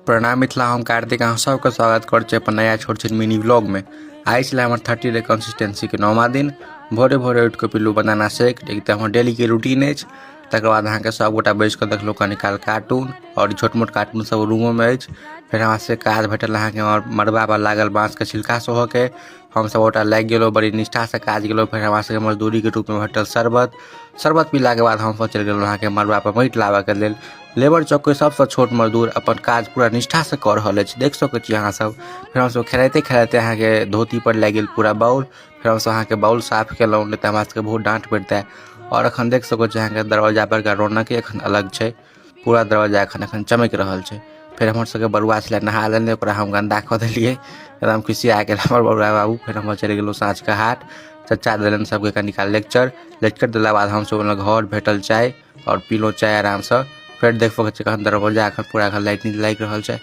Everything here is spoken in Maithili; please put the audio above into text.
प्रणाम मिथिला, हम कार्तिक, अहाँ सबके स्वागत करै छी अपन नया छोट छोट मिनी व्लॉगमे। आइ छलै हमर 30 डे कंसिस्टेंसीके 9वां दिन। भोरे भोरे उठि कऽ पीलहुँ बनाना शेक, एक तऽ हमर डेलीके रूटीन अछि। तकर बाद अहाँके सभगोटा बैसि कऽ देखलहुँ कनी काल कार्टून आओर छोट मोट कार्टून सब रूमोमे अछि। फेर हमरा सबके काज भेटल अहाँके हमर मड़बापर लागल बाँसके छिलका सोहऽके। हमसभ ओतऽ लागि गेलहुँ, बड़ी निष्ठासँ काज केलहुँ। फेर हमरा सबके मजदूरीके रूपमे भेटल शरबत। शरबत पीलाके बाद हमसभ चलि गेलहुँ अहाँके मड़बापर माटि लाबऽके लेल। लेबर चौकके सबसँ छोट मजदूर अपन काज पूरा निष्ठासँ कऽ रहल अछि, देख सकै छी अहाँ सब। फेर हमसभ खेलाइते खेलाइते अहाँके धोतीपर लागि गेल पूरा बाउल। फेर हमसभ अहाँके बाउल साफ केलहुँ, नहि तऽ हमरा सबके बहुत डाँट पड़ितै। आओर एखन देख सकै छी अहाँके दरवाजा परके रौनके एखन अलग छै, पूरा दरवाजा एखन एखन चमकि रहल छै। फेर हमर सबके बरुआ छलै नहा लेने, ओकरा हम गन्दा कऽ देलियै, एकदम खिसिया गेल हमर बरुआ बाबू। फेर हम चलि गेलहुँ साँझके हाट। चचा देलनि सबके कनी काल लेक्चर। लेक्चर देला बाद हमसभ एलहुँ घर, भेटल चाय आओर पीलहुँ चाय आरामसँ। फेर देख सकै छी एखन दरवाजा एखन पूरा एखन लाइटिंग लागि रहल छै।